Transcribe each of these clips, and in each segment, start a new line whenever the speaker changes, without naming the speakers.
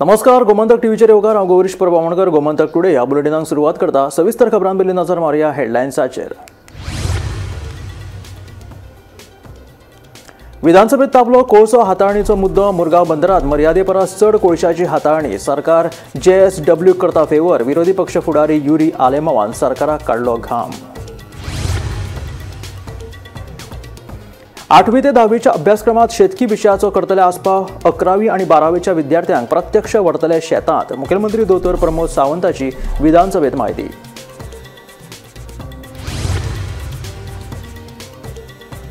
नमस्कार, गोमंतक टीव्हीचेर येवकार. हांव गौरीश प्रभू आमोणकर. गोमंतक टुडे ह्या बुलेटिनाक सुरवात करता. सविस्तर खबरां पयलीं नजर मारुया हेडलायन्साचेर. विधानसभेत तापलो कोळसो हाताळणीचो मुद्दो. मुरगांव बंदरात मर्यादे परस चड कोळशाची हाताळणी. सरकार जेएसडब्ल्यू करता फेवर. विरोधी पक्ष फुडारी युरी आलेमावान सरकाराक काडलो घाम. 8वी ते 10वीच्या अभ्यासक्रमात शेतकी विशयाचो करतले आस्पाव. 11वी आनी 12वीच्या विद्यार्थ्यांक प्रत्यक्ष व्हरतले शेतांत. मुखेलमंत्री दोतोर प्रमोद सावंताची विधानसभेत म्हायती.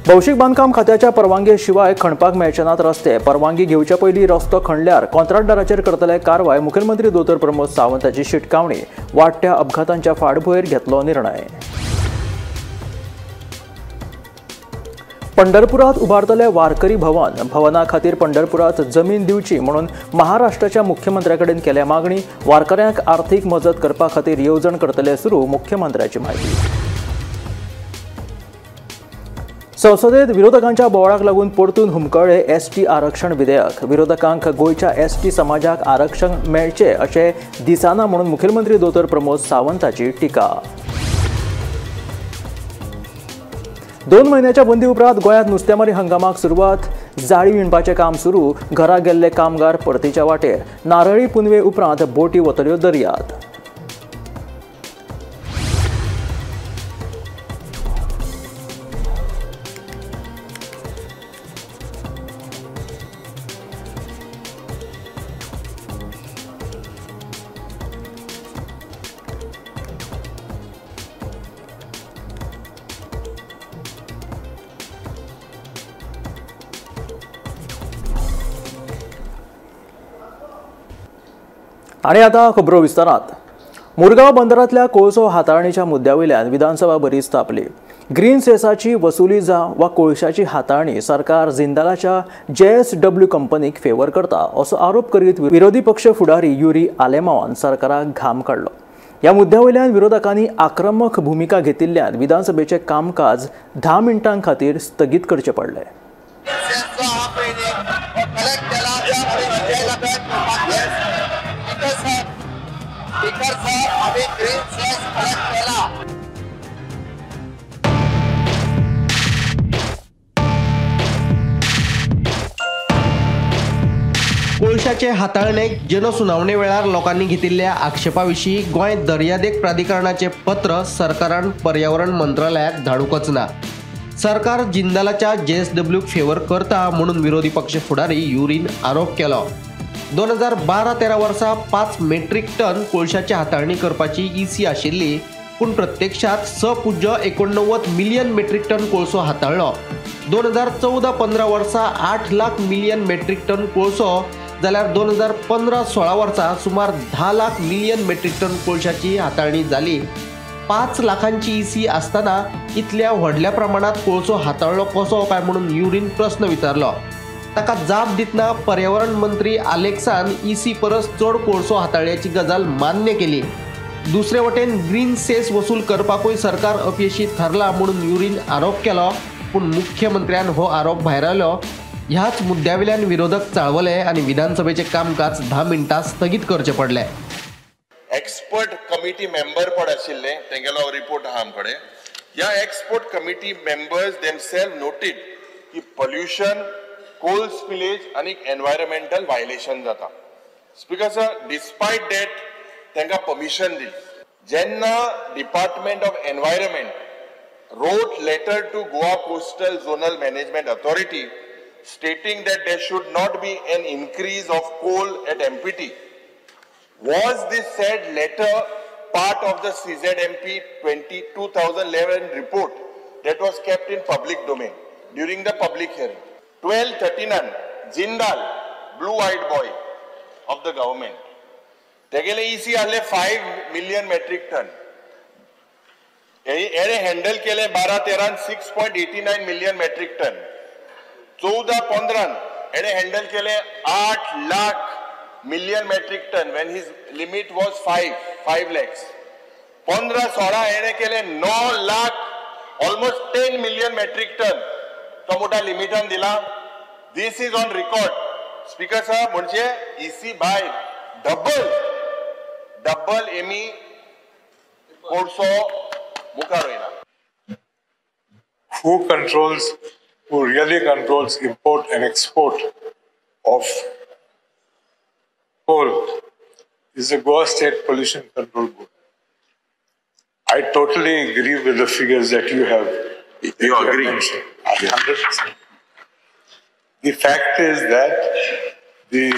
भौशीक बांदकाम खात्याच्या परवानगे शिवाय खणपाक मेळचे नात रस्ते. परवानगी घेवचे पयलीं रस्तो खणल्यार कॉन्ट्रॅक्टदाराचेर करतले कारवाय. मुखेलमंत्री दोतोर प्रमोद सावंताची शिटकावणी. वाडट्या अपघातांच्या फाटभुंयेर घेतलो निर्णय. पंढरपुरात उबारतले वारकरी भवन. भवना खातीर पंढरपुरात जमीन दिवची म्हणून महाराष्ट्राच्या मुख्यमंत्र्या कडेन केल्या मागणी. वारकऱ्यांक आर्थिक मजत करपा खातीर येवजण करतले सुरू. मुख्यमंत्र्याची म्हायती. संसदेत विरोधकांच्या बोवाळाक लागून परतून हुमकळ्ळे एसटी आरक्षण विधेयक. विरोधकांक गोंयच्या एसटी समाजाक आरक्षण मेळचें अशें दिसना म्हणून मुखेलमंत्री दोतोर प्रमोद सावंताची टिका. 2 म्हयन्याच्या बंदी उपरांत गोंयांत नुस्तेमारी हंगामाक सुरवात. जाळी विणपाचें काम सुरू. घरा गेल्ले कामगार परतीच्या वाटेर. नारळी पुनवे उपरांत बोटी वतल्यो दर्यांत. आनी आतां खबरो विस्तारात. मुरगांव बंदरांतल्या कोळसो हाताळणीच्या मुद्द्या वयल्यान विधानसभा बरीच तापली. ग्रीन सेसाची वसुली जावं वा कोळशाची हाताळणी सरकार जिंदालाच्या जेएसडब्ल्यू कंपनीक फेवर करता असो आरोप करीत विरोधी पक्ष फुडारी युरी आलेमावान सरकाराक घाम काडलो. ह्या मुद्द्या वयल्यान विरोधकांनी आक्रमक भुमिका घेतिल्ल्यान विधानसभेचें कामकाज 10 मिनटां खातीर स्थगीत करचें पडलें.
कोळशाचे हाताळणेक जनसुनावणे वेळार लोकांनी घेतिल्ल्या आक्षेपा विशीं गोंय दर्यादेग प्राधिकरणाचे पत्र सरकारान पर्यावरण मंत्रालयाक धाडूंकच ना. सरकार जिंदालाच्या जेएसडब्ल्यूक फेवर करता म्हणून विरोधी पक्ष फुडारी युरीन आरोप केलो. 2012-13 वर्सा 5 मेट्रीक टन कोळशाची हाताळणी करपाची ईसी आशिल्ली, पूण प्रत्यक्षात 6.89 मिलियन मेट्रीक टन कोळसो हाताळ्ळो. 2014-15 वर्सा 8 लाख मिलियन मेट्रीक टन कोळसो जाल्यार 2015-16 वर्सा सुमार 10 लाख मिलियन मेट्रीक टन कोळशाची हाताळणी जाली. 5 लाखांची ईसी आसतना इतल्या व्हडल्या प्रमाणात कोळसो हाताळ्ळो कसो काय म्हणून युरीन प्रस्न विचारलो. ताका जाप दितना पर्यावरण मंत्री आलेक्सान ईसी परस चड कोळसो हाताळ्याची गजाल मान्य केली. दुसरे वटेन ग्रीन सेस वसूल करपाकूय सरकार अपयशी थारला म्हणून युरीन आरोप केलो, पूण मुख्यमंत्र्यान हो आरोप भायरायलो. ह्याच मुद्द्यावेल्यान विरोधक चाळवले आनी विधानसभेचें कामकाज 10 मिनटां स्थगीत करचें पडलें.
एक्सपर्ट कमिटी मेंबर पण आशिल्ले तेंगेलो रिपोर्ट आहा आमकडे. ह्या expert committee members themselves noted की पोल्युशन, कोल स्पिलेज आनी एनवायरमेंटल व्हायलेशन जाता. स्पीकर सर, डिस्पायट that तांकां परमिशन दिली. जेन्ना department of environment wrote letter to Goa Coastal Zonal Management Authority stating that there should not be an increase of coal at MPT. Was this said letter part of the CZMP 2011 report that was kept in public domain during the public hearing? 1239, Jindal, blue-eyed boy of the government. तेगेले EC आसले 5 million metric ton. एणे handle केले 12-13 6.89 million metric ton. 14-15 एणे handle केले 8 lakh million metric ton when his limit was 5 lakhs. 15-16 एणे केले 9 lakh, almost 10 million metric ton. तो मोठा लिमिटान दिला. This is on record. Speaker साहेब, म्हणजे EC भायर डबल डबल एमी कोळसो मुखार वयना.
Who controls, who really controls import and export of coal is the Goa State Pollution Control Board. I totally agree with the figures that you have.
You agree?
100%. The fact is that the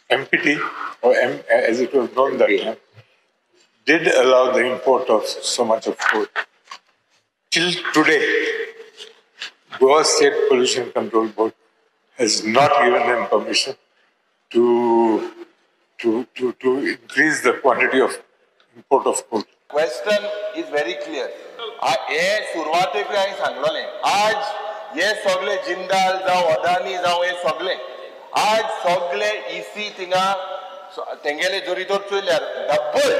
MPT, or M, as it was known that time, did allow the import of so much of coal. Till today, Goa State Pollution Control Board has not given them permission to increase the quantity of import of coal.
Question is very clear. हे सुरवातेक हांवें सांगलोलें, आज हे सगळे जिंदाल जावं अदानी जावं हे सगळे आज सगळे इसी थिंगा तेंगेले जरी तर चोयल्यार डबल.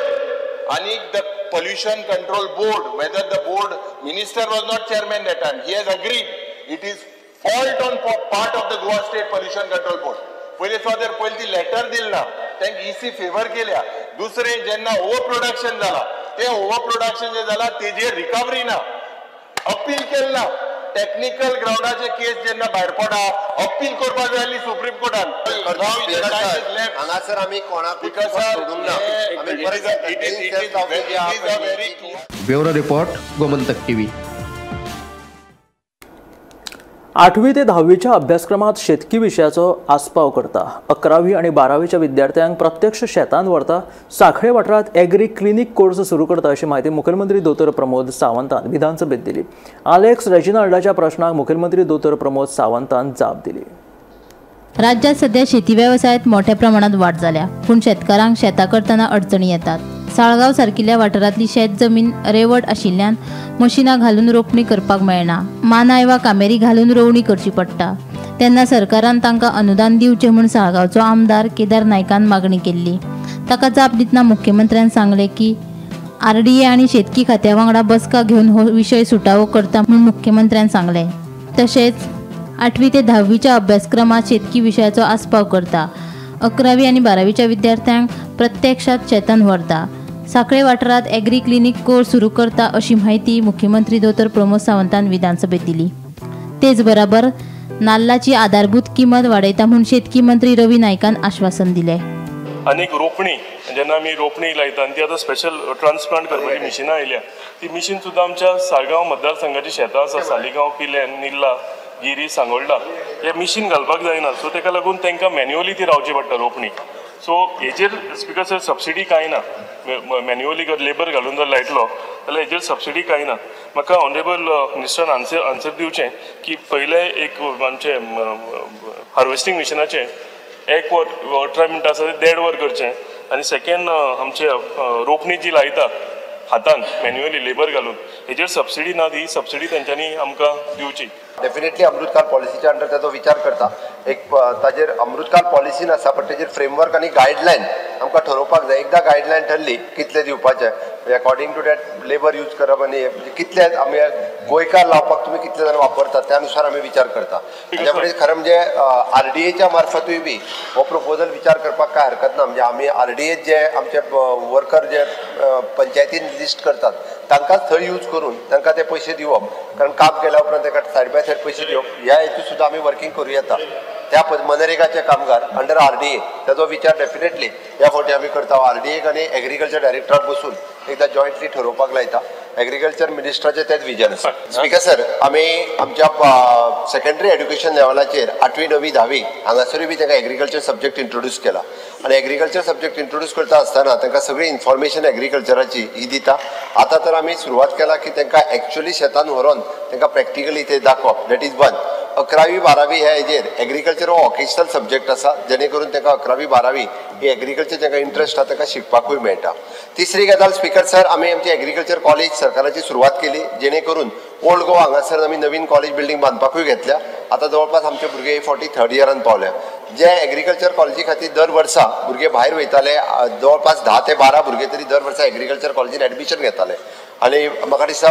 आनी the pollution control board, whether the board minister was not chairman that time, he has agreed it is fault on part of the Goa State Pollution Control Board. पयले सुद्दां पयली ती लेटर दिल ना, तांकां इसी फेवर केल्या. दुसरें जेन्ना ओवर प्रोडक्शन जाला, ते ओवर प्रोडक्शन जे जाला तेजेर रिकवरी ना, अपील केलें ना. टेक्निकल ग्रावंडाचे केस जेन्ना भायर पडा अपील करपाक जाय आसली सुप्रीम कोर्टान.
हांगासर आमी कोणाकूच सोडूंक ना.
Bureau report, Gomantak TV.
8वी ते 10वीच्या अभ्यासक्रमात शेतकी विशयाचो आस्पाव करता. 11वी आनी 12वीच्या विद्यार्थ्यांक प्रत्यक्ष शेतांत व्हरता. सांखळे वाठारांत एग्री क्लिनीक कोर्स सुरू करता अशी म्हायती मुखेलमंत्री दोतोर प्रमोद सावंतान विधानसभेत दिली. आलेक्स रेजिनाल्डाच्या प्रश्नाक मुखेलमंत्री दोतोर प्रमोद सावंतान जाप दिली.
राज्यात सध्या शेती वेवसायात मोठ्या प्रमाणात वाढ जाल्या, पूण शेतकारांक शेतां करतना अडचणी येतात. साळगांव सारकिल्ल्या वाठारांतली शेत जमीन रेंवट आशिल्ल्यान मशिनां घालून रोपणी करपाक मेळना. मानाय वा कामेरी घालून रोवणी करची पडटा. तेन्ना सरकारान तांकां अनुदान दिवचें म्हूण साळगांवचो आमदार केदार नायकान मागणी केल्ली. ताका जाप दितना मुख्यमंत्र्यान सांगलें की आरडीए आनी शेतकी खात्या वांगडा बसका घेवन हो विशय सुटावो करता म्हूण मुख्यमंत्र्यान सांगलें. तशेंच 8वी ते 10वीच्या अभ्यासक्रमात शेतकी विशयाचो आस्पाव करता. 11वी आनी 12वीच्या विद्यार्थ्यांक प्रत्यक्षात शेतान व्हरता. सांखळे वाठारांत एग्री क्लिनीक कोर्स सुरू करता अशी म्हायती मुख्यमंत्री दोतोर प्रमोद सावंतान विधानसभेत दिली. तेच बराबर नाल्लाची आधारभूत किंमत वाडयता म्हूण शेतकी मंत्री रवी नायकान आश्वासन दिलें.
आनी रोपणी जेन्ना आमी रोपणी लायता आनी ती आतां स्पेशल ट्रान्सप्लांट करपाची मिशिनां आयल्या, ती मिशीन सुद्दां आमच्या साळगांव मतदारसंघाची शेतां आसा, सालिगांव, पिलें, निल्ला, गिरी, सांगोल्डा, हे मिशीन घालपाक जायना. सो ताका लागून तांकां मॅन्युअली ती रावची पडटा रोपणी. सो हेजेर स्पिकर सर सबसिडी कांय ना. मॅन्युअली लेबर घालून जर लायतलो जाल्यार हेजेर सबसिडी कांय ना. म्हाका ऑनरेबल मिनिस्टरान आन्सर दिवचें की पयलें एक आमचें हार्वेस्टींग मिशिनाचें 1 वर 18 मिनटां आसा तें 1.5 वर करचें, आनी सेकेंड आमचे रोपणी जी लायता हातान मॅन्युअली लेबर घालून हेजेर सबसिडी ना, ही सबसिडी तेंच्यांनी आमकां दिवची.
डेफिनेटली अमृतकाल पॉलिसीच्या अंडर ताचो विचार करता. एक ताजेर अमृतकाल पॉलिसी आसा, पण तेजेर फ्रेमवर्क आनी गायडलायन आमकां ठरोवपाक जाय. एकदां गायडलायन ठरली कितले दिवपाचे, according to that labour use करप आनी कितले आमी गोंयकार लावपाक तुमी कितले जाण वापरतात त्या नुसार आमी विचार करता. हाज्या फुडें खरें म्हणजे आरडीएच्या मार्फतूय बी हो प्रपोजल विचार करपाक कांय हरकत ना. म्हणजे आमी आरडीए जे आमचे वर्कर जे पंचायतीन लिस्ट करतात तांकांच थंय यूज करून तांकां ते पयशे दिवप, कारण काम केल्या उपरांत ताका सायड बाय सायड पयशे दिवप ह्या हेतू सुद्दां आमी वर्कींग करूं येता. त्या मनरेगाचे कामगार अंडर आरडीए ताजो विचार डेफिनेटली ह्या फावटी आमी करता. आरडीएक आनी एग्रीकल्चर डायरेक्टराक बसून एकदां जॉयंटली ठरोवपाक लायता. एग्रीकल्चर मिनिस्टराचें तेंच विजन आसा. स्पिकर सर, आमी आमच्या सेकेंडरी एड्युकेशन लेवलाचेर 8वी 9वी 10वी हांगासरूय बी तांकां एग्रीकल्चर सब्जेक्ट इंट्रोड्यूस केला आनी एग्रीकल्चर सब्जेक्ट इंट्रोड्यूस करता आसतना तांकां सगळी इन्फॉर्मेशन एग्रीकल्चराची ही दिता. आतां तर आमी सुरवात केला की तांकां एक्चुअली शेतान व्हरोन तांकां प्रॅक्टिकली ते दाखोवप, that is one. 11वी 12वी ह्या हेजेर एग्रीकल्चर हो वॉकेशनल सब्जेक्ट आसा, जेणे करून तांकां 11वी 12वी ही एग्रीकल्चर तांकां इंट्रस्ट आसा तांकां शिकपाकूय मेळटा. तिसरी गजाल स्पिकर सर, आमी आमची एग्रीकल्चर कॉलेज सरकाराची सुरवात केली, जेणे करून ओल्ड गोवा हांगासर आमी नवीन कॉलेज बिल्डींग बांदपाकूय घेतल्या. आतां जवळपास आमचे भुरगे हे फावटी थर्ड इयरान पावल्या. जे एग्रीकल्चर कॉलेजी खातीर दर वर्सा भुरगे भायर वयताले, जवळपास 10 ते 12 भुरगे तरी दर वर्सा एग्रीकल्चर कॉलेजीन एडमिशन घेताले. आनी म्हाका दिसता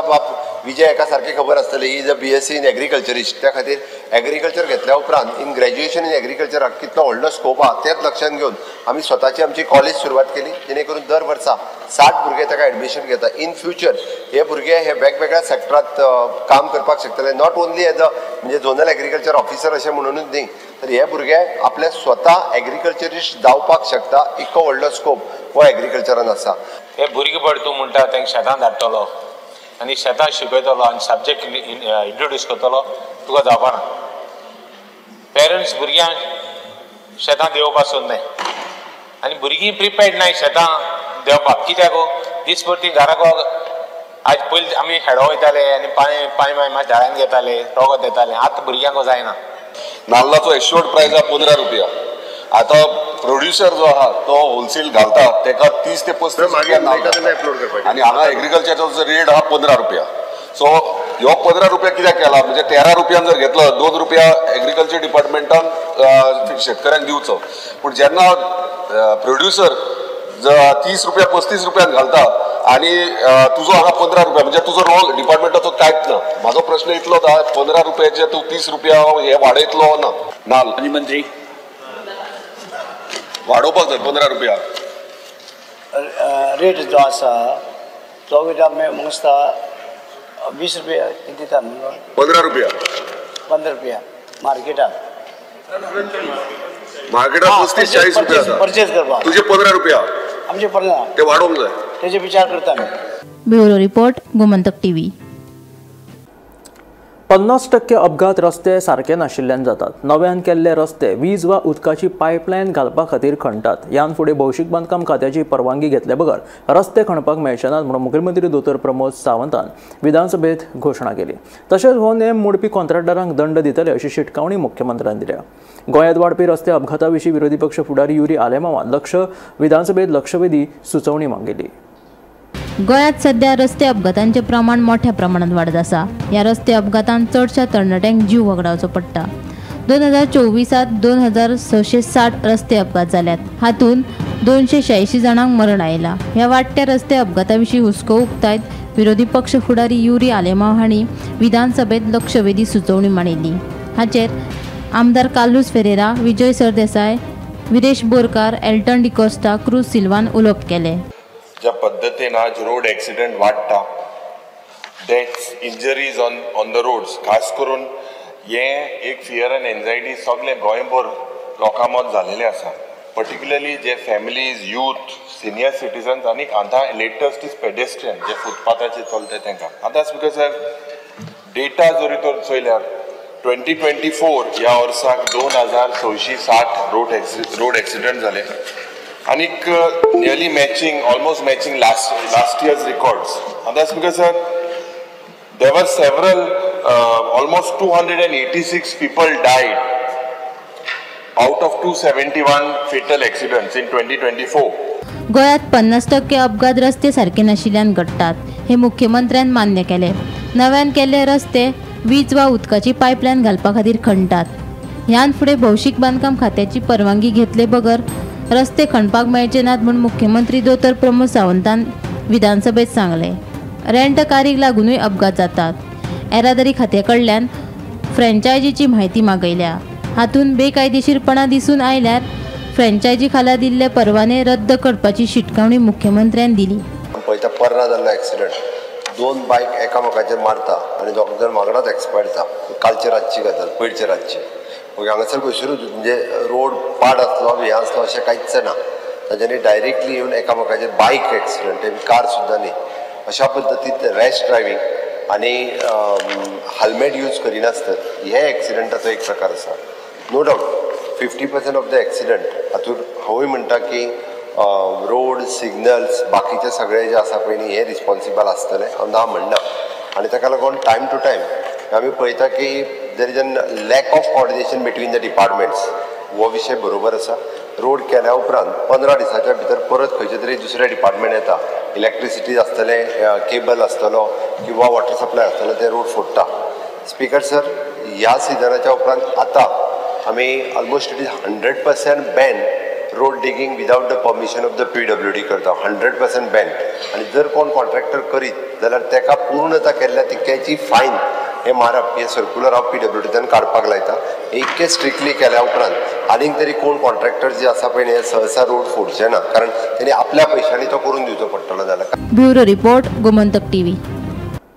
विजय हेका सारकें खबर आसतलें, he is a BSc in agriculturist. त्या खातीर एग्रीकल्चर घेतल्या उपरांत इन ग्रॅज्युएशन इन एग्रीकल्चराक कितलो व्हडलो स्कोप आहा तेच लक्षांत घेवन आमी स्वताची आमची कॉलेज सुरवात केली, जेणे करून दर वर्सा 60 भुरगे ताका एडमिशन घेता. इन फ्युचर हे भुरगे हे वेगवेगळ्या सेक्टरांत काम करपाक शकतले, not only as a म्हणजे झोनल एग्रीकल्चर ऑफिसर अशें म्हणूनच न्ही, तर हे भुरगे आपले स्वता एग्रीकल्चरिस्ट जावपाक शकता. इतको व्हडलो स्कोप हो एग्रीकल्चरान आसा.
हे भुरगेपण तूं म्हणटा तांकां शेतान धाडटलो आनी शेतान शिकयतलो आनी सब्जेक्ट इंट्रोड्यूस करतलो, तुका जावपाना. पेरंट्स भुरग्यांक शेतां देंवोवपाक सोदनाय आनी भुरगीं प्रिपेर्ड नाय शेतां देंवपाक. कित्याक दीसभर ती घराक आज पयलीं आमी हेडो वयताले आनी पांय पांय माय मातशें झाडान घेताले, रगत येतालें. आतां भुरग्यांक जायना.
नाल्लाचो एश्योर्ड प्रायस आहा 15 रुपया. आतां प्रोड्युसर जो आहा तो होलसेल घालता तेका 30 ते 35 रुपया आनी हांगा एग्रीकल्चरचो जो रेट आहा 15 रुपया. सो ह्यो 15 रुपया कित्याक केला म्हणजे 13 रुपयान जर घेतलो 2 रुपया एग्रीकल्चर डिपार्टमेंटान शेतकऱ्यांक दिवचो. पूण जेन्ना प्रोड्युसर 30 रुपया 35 रुपयान घालता आनी तुजो हांगा 15 रुपया म्हणजे तुजो रोल डिपार्टमेंटाचो कांयच ना. म्हाजो प्रश्न इतलोच आहा, 15 रुपयाचे तूं 30 रुपया हे वाडयतलो ना? नाल
मंत्री
वाडोवपाक जाय 15 रुपया
रेट जो आसा तो म्हाका दिसता 20 रुपया दिता न्हू.
15 रुपया
15 रुपया मार्केटाक
मार्केटाक 35-40 रुपया
परचेज करपाक
तुजे 15 रुपया
आमचे 15
ते वाडोवंक जाय,
तेजे विचार करता आमी.
Bureau report, Gomantak TV.
50% अपघात रस्ते सारके नाशिल्ल्यान जातात. नव्यान केल्ले रस्ते वीज वा उदकाची पायपलायन घालपा खातीर खणटात. ह्यान फुडें भौशीक बांदकाम खात्याची परवानगी घेतले बगर रस्ते खणपाक मेळचे नात म्हणून मुखेलमंत्री दोतोर प्रमोद सावंतान विधानसभेत घोशणा केली. तशेंच हो नेम मोडपी कॉन्ट्रॅक्टरांक दंड दितले अशी शिटकावणी मुख्यमंत्र्यान दिल्या. गोंयांत वाडपी रस्ते अपघाता विशीं विरोधी पक्ष फुडारी युरी आलेमावान विधानसभेत लक्षवेधी सुचोवणी मागिल्ली.
गोंयांत सध्या रस्ते अपघातांचें प्रमाण मोठ्या प्रमाणात वाडत आसा. ह्या रस्ते अपघातांत चडशा तरणाट्यांक जीव वगडावचो पडटा. 2024 2660 रस्ते अपघात जाल्यात. हातूंत 286 जाणांक मरण आयलां. ह्या वाडट्या रस्ते अपघाता विशीं हुस्को उक्तायत विरोधी पक्ष फुडारी युरी आलेमाव हांणी विधानसभेत लक्षवेधी सुचोवणी मांडिल्ली. हाचेर आमदार कार्लुस फेरेरा, विजय सरदेसाय, विरेश बोरकार, एल्टन डिकोस्टा, क्रूज सिल्वान उलोवप केलें.
ज्या पद्दतीन आज रोड एक्सिडेंट वाडटा, deaths, injuries on the roads, खास करून हें एक फियर एंड एन्जायटी सगळे गोंयभर लोकां मद जालेलें आसा. पर्टिक्युलरली जे फॅमिलीज, यूथ, सिनियर सिटीजन्स आनी आतां लेटस्ट is pedestrian जे फुटपाथाचेर चलता तांकां. आतां स्पिकर साहेब, डेटा जरी तर चोयल्यार 2024 ह्या वर्साक 2660 रोड एक्सिडंट जाले आनीक nearly matching, almost matching last year's records. आतां speaker sir, there were several, almost 286 people died out of 271 fatal accidents in 2024.
गोंयांत 50% अपघात रस्ते सारके नाशिल्ल्यान घडटात हे मुख्यमंत्र्यान मान्य केले. नव्यान केल्ले रस्ते वीज वा उदकाची पायपलायन घालपा खातीर खणटात. ह्यान फुडें भौशीक बांदकाम खात्याची परवानगी घेतले बगर रस्ते खणपाक मेळचे नात म्हूण मुख्यमंत्री दोतोर प्रमोद सावंतान विधानसभेत सांगलें. रेंट कारीक लागूनय अपघात जातात. येरादारी खात्या कडल्यान फ्रँचायजीची म्हायती मागयल्या. हातूंत बेकायदेशीरपणा दिसून आयल्यार फ्रँचायजी खाला दिल्ले परवाने रद्द करपाची शिटकावणी मुख्यमंत्र्यान दिली.
पळयता पर्रा जाल्लो एक्सिडंट, 2 बायक एकामेकाचेर मारता आनी दोग जाण वांगडाच एक्सपायर जाता. कालचे रातची गजाल, पयरचे रातची. हांगासर खंयसरूच म्हणजे रोड पाड आसलो हें आसलो अशें कांयच ना. तांच्यांनी डायरेक्टली येवन एकामेकाचेर बायक एक्सिडंट, कार सुद्दां न्ही. अशा पद्दतीन रॅश ड्रायव्हींग आनी हेल्मेट यूज करिनासतना हे एक्सिडंटाचो एक प्रकार आसा. No doubt 50% of the accident हातूंत हांवूय म्हणटा की रोड सिग्नल्स बाकीचे सगळे जे आसा पळय न्ही हे रिस्पॉन्सिबल आसतले हांव ना म्हणना. आनी ताका लागून टायम टू टायम आमी पळयता की there is an lack of coordination between the departments. हो विशय बरोबर आसा. रोड केल्या उपरांत 15 दिसाच्या भितर परत खंयचे तरी दुसरें डिपार्टमेंट येता, इलेक्ट्रिसिटी आसतलें, केबल आसतलो किंवा वॉटर सप्लाय आसतलो, ते रोड फोडटा. स्पीकर सर, ह्या सिजनाच्या उपरांत आतां आमी almost it is 100% ban Road digging without the permission of the PWD करता 100% बॅन. आनी जर कोण कॉन्ट्रॅक्टर करीत जाल्यार ताका पूर्णता केल्ल्या तितक्याची फायन हे मारप हे सर्क्युलर हांव पीडब्ल्यूडींतल्यान काडपाक लायता. हे इतके स्ट्रिक्टली केल्या उपरांत आनीक तरी कोण कॉन्ट्रॅक्टर जे आसा पळय हे सहसा रोड फोडचे ना, कारण तेणी आपल्या पयशांनी तो करून दिवचो पडटलो जाल्यार.
Bureau report, Gomantak TV.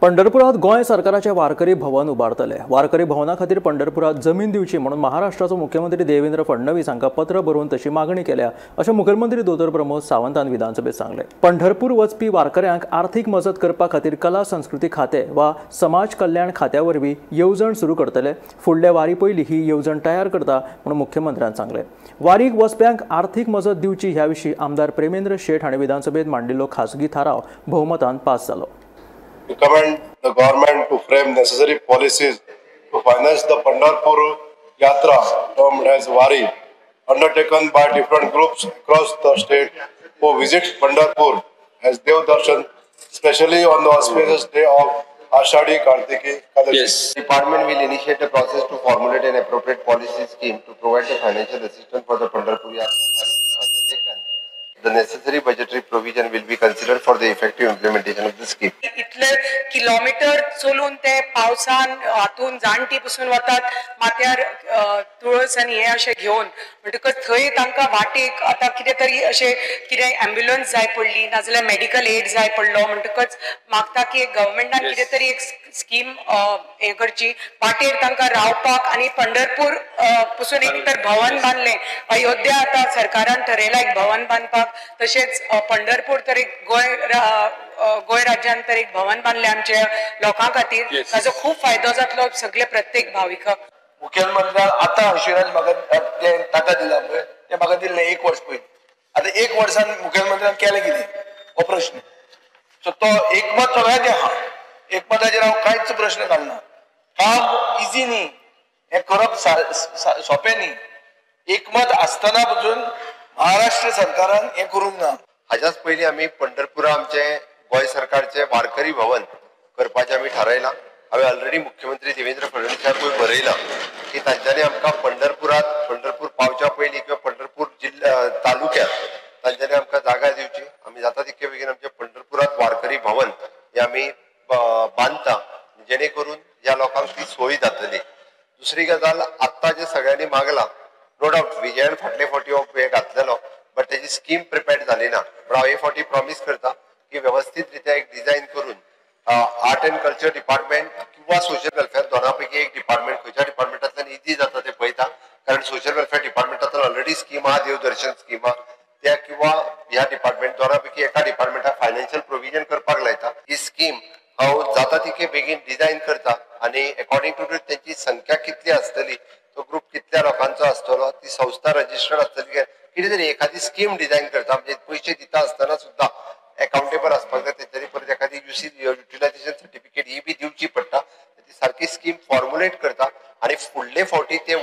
पंढरपुरात गोंय सरकाराचे वारकरी भवन उबारतले. वारकरी भवना खातीर पंढरपुरात जमीन दिवची म्हणून महाराष्ट्राचो मुख्यमंत्री देवेंद्र फडणवीस हांकां पत्र बरोवन तशी मागणी केल्या अशें मुखेलमंत्री दोतोर प्रमोद सावंतान विधानसभेत सांगलें. पंढरपूर वचपी वारकऱ्यांक आर्थीक मजत करपा खातीर कला संस्कृती खातें वा समाज कल्याण खात्या वरवीं येवजण सुरू करतले. फुडले वारी पयलीं ही येवजण तयार करता म्हणून मुख्यमंत्र्यान सांगलें. वारीक वचप्यांक आर्थीक मजत दिवची ह्या विशीं आमदार प्रेमेंद्र शेट हांणी विधानसभेत मांडिल्लो खासगी थाराव भोवमतान पास जालो.
To commend the government to frame necessary policies to finance the Pandharpur Yatra, termed as Wari, undertaken by different groups across the state who visit Pandharpur as Dev Darshan, especially on the auspicious day of Ashadhi Kartiki Ekadashi.
Yes. Department will initiate a process to formulate an appropriate policy scheme to provide the financial assistance for the Pandharpur Yatra undertaken. The necessary budgetary provision will be considered for the effective implementation of the scheme.
इतले kilometre चलून ते पावसान हातून जाणटी पसून वतात माथ्यार तुळस आनी हे अशें घेवन, म्हणटकच थंय तांकां वाटेक आतां कितें तरी अशें कितें एम्ब्युलन्स जाय पडली नाजाल्यार मेडिकल एड जाय पडलो, म्हणटकच मागता की गव्हर्मेंटान कितें तरी एक स्कीम हें करची, वाटेर तांकां रावपाक. आनी पंढरपूर पसून एक तर भवन बांदलें, अयोध्या आतां सरकारान ठरयलां एक भवन बांदपाक, तशेंच पंढरपूर तर एक गोंय राज्यान तर एक भवन बांदलें आमच्या लोकां खातीर, ताजो खूब फायदो जातलो सगळे प्रत्येक भाविकाक.
मुख्यमंत्र्यान आतां अश्युरन्स म्हाका तें ताका दिला पळय, तें म्हाका दिल्लें एक वर्स पयलीं. आतां एक वर्सान मुखेलमंत्र्यान केलें कितें हो प्रश्न. सो तो एकमत सगळ्यांचें आहा, एकमताचेर हांव कांयच प्रश्न घालना. काम इजी न्ही, हें करप सोंपें न्ही. एकमत आसतना पसून महाराष्ट्र सरकारान हें करूंक ना.
हाज्याच पयलीं आमी पंढरपुरा आमचें गोंय सरकारचें वारकरी भवन करपाचें आमी थारायलां. हांवें ऑलरेडी मुख्यमंत्री देवेंद्र फडणवीसाकूय बरयलां की तांच्यांनी आमकां पंढरपुरात पंढरपूर पावच्या पयलीं किंवा पंढरपूर जिल्ल्या तालुक्यात तांच्यांनी आमकां जागा दिवची. आमी जाता तितके बेगीन आमच्या पंढरपुरात वारकरी भवन हें आमी बांदता, जेणे करून ह्या लोकांक ती सोय जातली. दुसरी गजाल, आत्तां जें सगळ्यांनी मागलां, नो डावट विजयान फाटले फावटी हो हें घातलेलो, बट तेजी स्कीम प्रिपेर्ड जाली ना. पण हांव हे फावटी प्रॉमीस करता की व्यवस्थीत रित्या एक डिझायन करून आर्ट एंड कल्चर डिपार्टमेंट किंवा सोशल वेलफेअर दोना पैकी एक डिपार्टमेंट, खंयच्या डिपार्टमेंटांतल्यान इजी जाता ते पळयता, कारण सोशल वेलफेअर डिपार्टमेंटांतल्यान ऑलरेडी स्कीम आहा, देवदर्शन स्कीम आहा त्या, किंवा ह्या डिपार्टमेंट दोना पैकी एका डिपार्टमेंटाक फायनान्शियल प्रोविजन करपाक लायता. ही स्कीम हांव जाता तितके बेगीन डिझायन करता आनी अकॉर्डिंग टू तेंची संख्या कितली आसतली, तो ग्रुप कितल्या लोकांचो आसतलो, ती संस्था रजिस्टर्ड आसतली, कितें तरी एखादी स्कीम डिझायन करता. म्हणजे पयशे दिता आसतना सुद्दां अकाउंटेबल आसपाक जाय, तेंच्यांनी परत एखादी युसी युटिलायझेशन सर्टिफिकेट ही बी दिवची पडटा. ती सारकी स्कीम फॉर्मुलेट करता आनी फुडले फावटी ते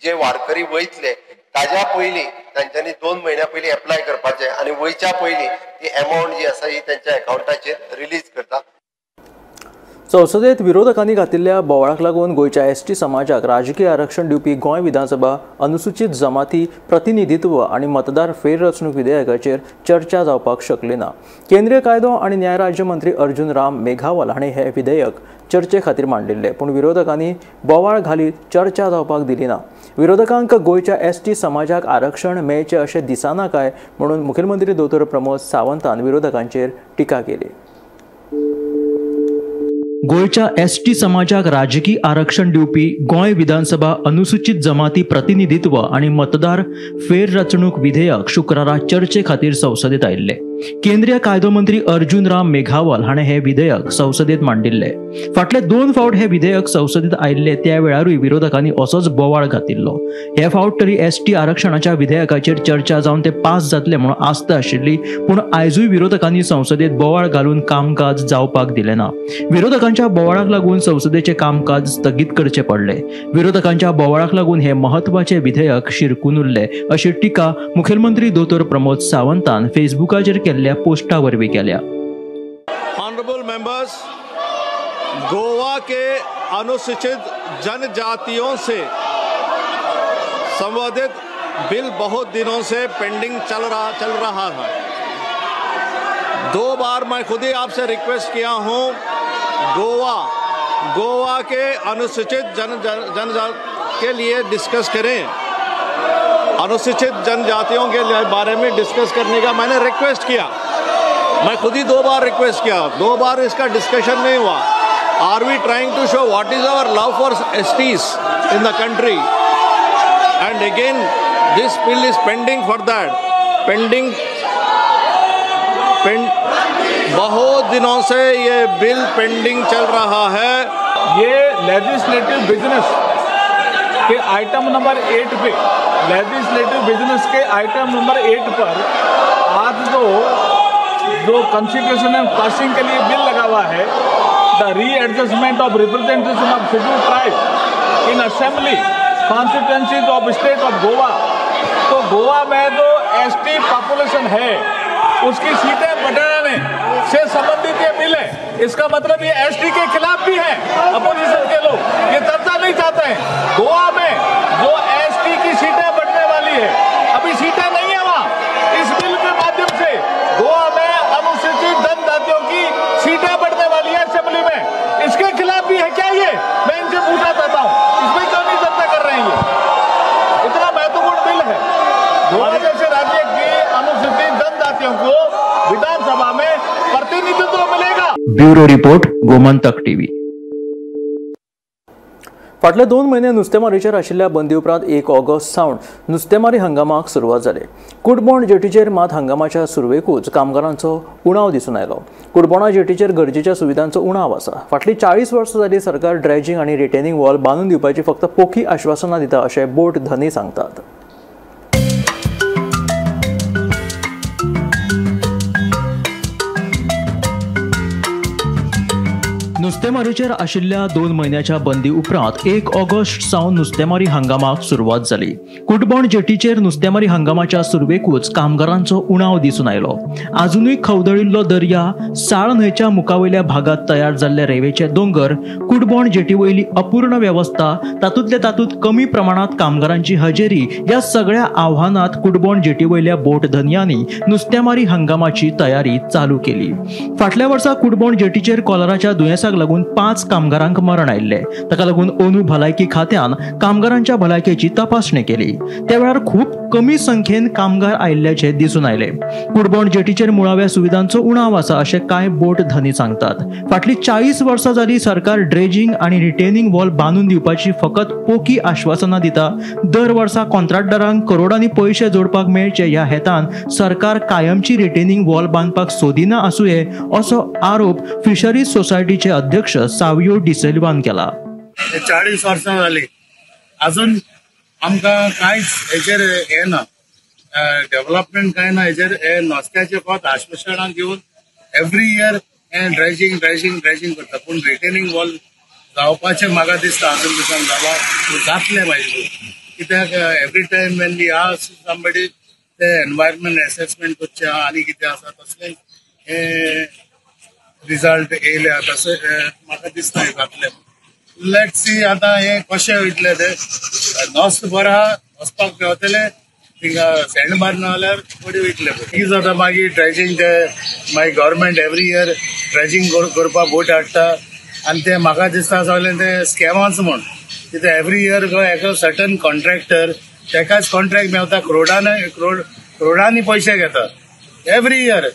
जे वारकरी वयतले ताज्या पयलीं तांच्यांनी 2 म्हयन्या पयलीं एप्लाय करपाचें आनी वयच्या पयलीं ती एमावंट जी आसा ही तेंच्या अकावंटाचेर रिलीज करता.
संसदेत विरोधकांनी घातिल्ल्या बोवाळाक लागून गोंयच्या एसटी समाजाक राजकीय आरक्षण दिवपी गोंय विधानसभा अनुसूचित जमाती प्रतिनिधित्व आनी मतदार फेररचणूक विधेयकाचेर चर्चा जावपाक शकली ना. केंद्रीय कायदो आनी न्याय राज्य मंत्री अर्जुन राम मेघावाल हांणी हे विधेयक चर्चे खातीर मांडिल्ले, पूण विरोधकांनी बोवाळ घालीत चर्चा जावपाक दिली ना. विरोधकांक गोंयच्या एसटी समाजाक आरक्षण मेळचें अशें दिसना काय म्हणून मुखेलमंत्री दोतोर प्रमोद सावंतान विरोधकांचेर टिका केली. गोंयच्या एसटी समाजाक राजकी आरक्षण दिवपी गोंय विधानसभा अनुसूचित जमाती प्रतिनिधित्व आनी मतदार फेररचणूक विधेयक शुक्रारा चर्चे खातीर संसदेत आयिल्ले. केंद्रीय कायदो मंत्री अर्जुन राम मेघावाल हाणें हें विधेयक संसदेत मांडिल्ले. फाटले 2 फावट हें विधेयक संसदेत आयिल्ले त्या वेळारूय विरोधकांनी असोच बोवाळ घातिल्लो. हे फावट तरी एसटी आरक्षणाच्या विधेयकाचेर चर्चा जावन ते पास जातले म्हणून आस्त आशिल्ली, पूण आयजूय विरोधकांनी संसदेत बोवाळ घालून कामकाज जावपाक दिलें ना. विरोधकांच्या बोवाळाक लागून संसदेचें कामकाज स्थगीत करचें पडलें. विरोधकांच्या बोवाळाक लागून हे महत्वाचे विधेयक शिरकून उरले अशी टिका मुखेलमंत्री दोतोर प्रमोद सावंतान फेसबुकाचेर केल्ल्या पोस्टा वरवीं केल्या.
ऑनरेबल मेंबर्स, गोवा के अनुसूचित जनजातियों से संबंधित बिल बहुत दिनों से पेंडिंग चल रहा था। 2 बार मैं खुद ही आपसे रिक्वेस्ट किया हूँ, गोवा के अनुसूचित जनजाति के लिए डिस्कस करें, अनुसूचित जनजातियों के बारे में डिस्कस करने का मैंने रिक्वेस्ट किया। मैं खुद ही 2 बार रिक्वेस्ट किया, 2 बार इसका डिस्कशन नहीं हुआ। Are we trying to show what is our love for STs in the country? And again this bill is pending for that pending. बहुत दिनों से ये बिल पेंडिंग चल रहा है।
ये legislative business K item number 8 pay, legislative business K item number 8 पर आज जो consideration and passing K लिए bill लगा हुआ है, the readjustment of representation of schedule tribe in assembly constituencies of state of Goa. तो गोवा में जो एसटी पॉपुलेशन है उसकी सीटें बढ़ाने से संबंधित ये बिल है। इसका मतलब ये एसटी के खिलाफ भी है अपोजिशन के लोग, ये चर्चा नहीं चाहते हैं। गोवा में जो एसटी की सीटें बढ़ने वाली है, अभी सीटें नहीं है वहां, इस बिल के माध्यम से गोवा में अनुसूचित जनजातियों की सीटें बढ़ने वाली है असेंबली में, इसके खिलाफ भी है क्या ये? मैं इनसे पूछना चाहता हूँ, इसमें क्यों नहीं चर्चा कर रहे हैं? ये इतना महत्वपूर्ण बिल है। गोवा जैसे राज्य की अनुसूचित जनजातियों को विधानसभा में प्रतिनिधित्व मिलेगा।
Bureau report, Gomantak TV.
फाटले 2 म्हयने नुस्तेमारीचेर आशिल्ल्या बंदी उपरांत 1 ऑगस्ट सावन नुस्तेमारी हंगामाक सुरवात जाली। कुडबोण जेटीचेर मात हंगामाच्या सुरवेकूच कामगारांचो उणाव दिसून आयलो। कुडबोणा जेटीचेर गरजेच्या सुविधांचो उणाव आसा। फाटलीं 40 वर्सां जाली सरकार ड्रेजिंग आनी रिटेनिंग वॉल बांदून दिवपाची फक्त पोखी आश्वासनां दिता अशें बोट धनी सांगतात। नुस्तेमारीचेर आशिल्ल्या 2 म्हयन्याच्या बंदी उपरांत 1 ऑगस्ट सावन नुस्तेमारी हंगामाक सुरवात जाली। कुडबोण जेटीचेर नुस्तेमारी हंगामाच्या सुरवेकूच कामगारांचो उणाव दिसून आयलो। आजुनूय खवदळिल्लो दर्या, साळ न्हंयच्या मुखावयल्या भागांत तयार जाल्ले रेंवेचे दोंगर, कुडबोण जेटी वयली अपूर्ण वेवस्था, तातूंतले तातूंत कमी प्रमाणांत कामगारांची हजेरी ह्या सगळ्या आव्हानांत कुडबोण जेटी वयल्या बोट धनयांनी नुस्तेमारी हंगामाची तयारी चालू केली। फाटल्या वर्सा कुडबोण जेटीचेर कॉलराच्या दुयेंसाक लागून 5 कामगारांक मरण आयिल्लें। ताका लागून अंदू भलायकी खात्यान कामगारांच्या भलायकेची तपासणी केली। त्या वेळार खूब कमी संख्येन कामगार आयिल्ल्याचें दिसून आयलें। कुडबोण जेटीचेर मुळाव्या सुविधांचो उणाव आसा अशें कांय बोट धनी सांगतात। फाटलीं 40 वर्सां जाली सरकार ड्रेजिंग आनी रिटेनिंग वॉल बांदून दिवपाची फकत पोकी आश्वासनां दिता। दर वर्सा कॉन्ट्रॅक्टरांक करोडांनी पयशे जोडपाक मेळचे ह्या हेतान सरकार कायमची रिटेनिंग वॉल बांदपाक सोदिना आसुये असो आरोप फिशरीज सोसायटीचे अध्यक्ष सावियो डिसिल्वान केला।
40 वर्सां जाली अजून आमकां कांयच हेचेर हें ना, डेव्हलपमेंट कांय ना हेचेर। हे नुस्त्याचे फक्त आश्वासनां घेवन एवरी इयर हें ड्रेजिंग ड्रेजिंग ड्रेजिंग करता, पूण रिटेनिंग वॉल जावपाचें म्हाका दिसता अजून दिसान जाला जातलें मागीर। कित्याक every time when we ask somebody ते एनवायरमेंट एसेसमेंट करचें आहा आनी कितें आसा तसलें हें रिजल्ट येयल्या तशें म्हाका दिसता जातलें। Let's see आतां हें कशें वयतलें तें। नुस्तें बरें आहा, वचपाक मेवतलें, थिंगा सँड मारना जाल्यार बरी वयतलें। कितें जाता मागीर ड्रेजिंग ते मागीर गव्हर्मेंट एवरी इयर ड्रेजिंग करपाक बोट हाडटा आनी ते म्हाका दिसता सगळें ते स्कॅमाच म्हूण। कित्याक एवरी इयर एका सर्टन कॉन्ट्रॅक्टर तेकाच कॉन्ट्रॅक्ट मेवता, करोडांनी पयशे घेता एवरी इयर।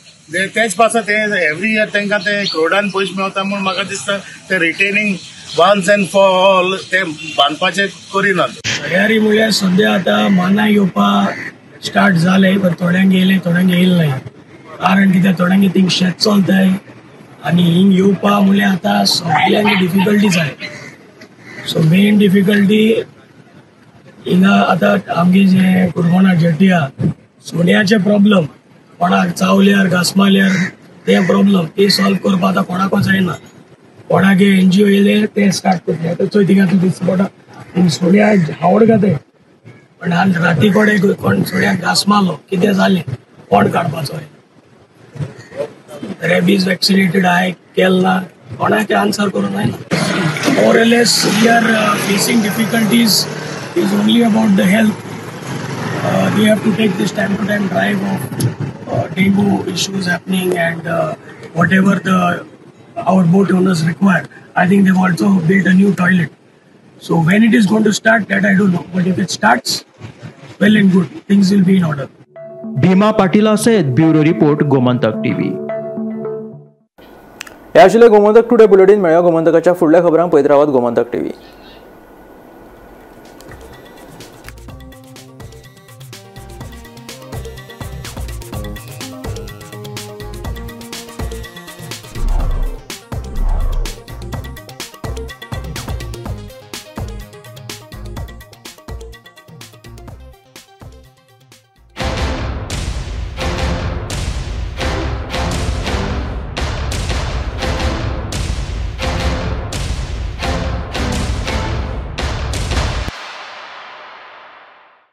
तेच पासत ते एवरी इयर तांकां ते करोडान पयशे मेवता म्हूण म्हाका दिसता ते retaining once and for all ते बांदपाचें करिनात।
तयारी म्हणल्यार सद्या आतां मानाय येवपा स्टार्ट जाले, पण थोड्यांक येयले थोड्यांक येयले ना। कारण कित्याक थोड्यांक थिंग शेत चलताय आनी हिंग येवपा म्हणल्यार आतां सगळ्यांक डिफिकल्टी जाय। सो मेन डिफिकल्टी हिंगा आतां आमगे जे कुडबोणा जेटी आहा सुण्याचे प्रॉब्लम, कोणाक चावल्यार घास मारल्यार ते प्रॉब्लम ते सॉल्व करपाक आतां कोणाकूच जायना। कोणाक एनजीओ येयले ते स्टार्ट करतले। आतां चोय थिंगा तूं दिसता पडटा पूण सुण्या हावड घाताय, पण आज राती कडेन कोण सुण्याक घास मारलो कितें जालें कोण काडपाचो? रेबीज वॅक्सिनेटेड आहाय केल ना, कोणाक आन्सर करूंक जायना। More or less we are facing difficulties is only about the health. They have to take this time to time drive of dengue issues happening and whatever the our boat owners require. I think they've also built a new toilet. So when it is going to start, that I don't know. But if it starts, well and good. Things will be in order.
Bhima पाटीला सयत bureau report, Gomantak TV.
हे आशिल्लें Gomantak today bulletin. मेळया गोमंतकाच्या फुडल्या खबरांक. पळयत रावात Gomantak TV.